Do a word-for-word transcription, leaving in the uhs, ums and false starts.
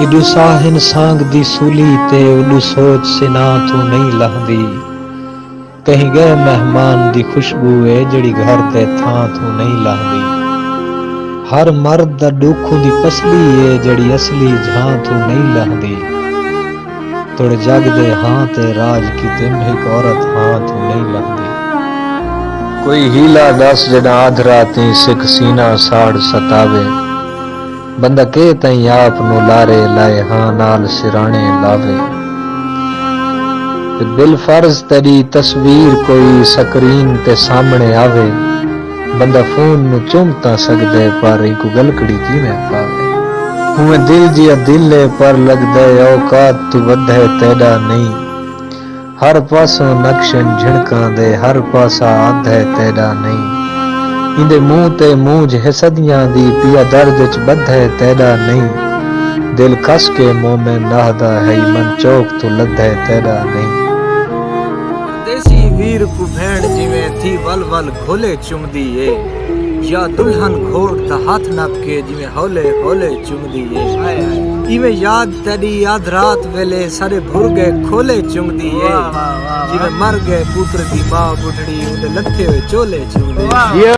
ایݙو ساہ ہن سانگ دی سولی تے، اݙو سوچ سناں توں نئیں لہندی۔ کہیں ڳئے مہمان دی خوشبو اے، جیڑھی گھر دے تھاں توں نئیں لہندی۔ ہر مرد دا ݙکھ اوندی پسلی اے، جیڑھی اصلی جھاں توں نئیں لہندی۔ توڑے جڳ دے ہاں تے راج کیتن، ہک عورت ہاں توں نئیں لہندی۔ کوئی حیلہ ݙس جݙاں ادھ راتیں سکھ سینہ ساڑ ستاوے، بندہ کے تئیں آپ نوں لارے لائے ہاں نال سراݨے لاوے۔ تے بالفرض تیݙی تصویر کوئی سکرین تے سامݨے آوے، بندہ فون نوں چم تاں سڳدے پر اینکوں ڳلکڑی کیویں پاوے۔ اوویں دل جیہا دل اے پر لڳدے اوقات توں ودھے تیݙا نئیں۔ ہر پاسوں نقش ہن جھنکاں دے، ہر پاسہ ادھ ہے تیݙا نئیں۔ ایندے منہ تے مونجھ ہے صدیاں دی، پیا درد اچ ٻدھ ہے تیݙا نئیں۔ دل کس کے مومن آہدا ہئی، من چوک توں لدھ ہے تیݙا نئیں۔ پردیسی ویر کوں بھیݨ جیویں تھی ول ول گھولے چمدی اے، یا دلہن گھوٹ دا ہتھ نپ کے جیویں ہولے ہولے چمدی اے۔ ایویں یاد تیݙی ادھ رات ویلے سارے بھر ڳئے کھولے چمدی اے۔ جیویں مر ڳئے پتر دی ماء ٻڈھڑی اوندے لتھے ہوئے چولے چمدی اے۔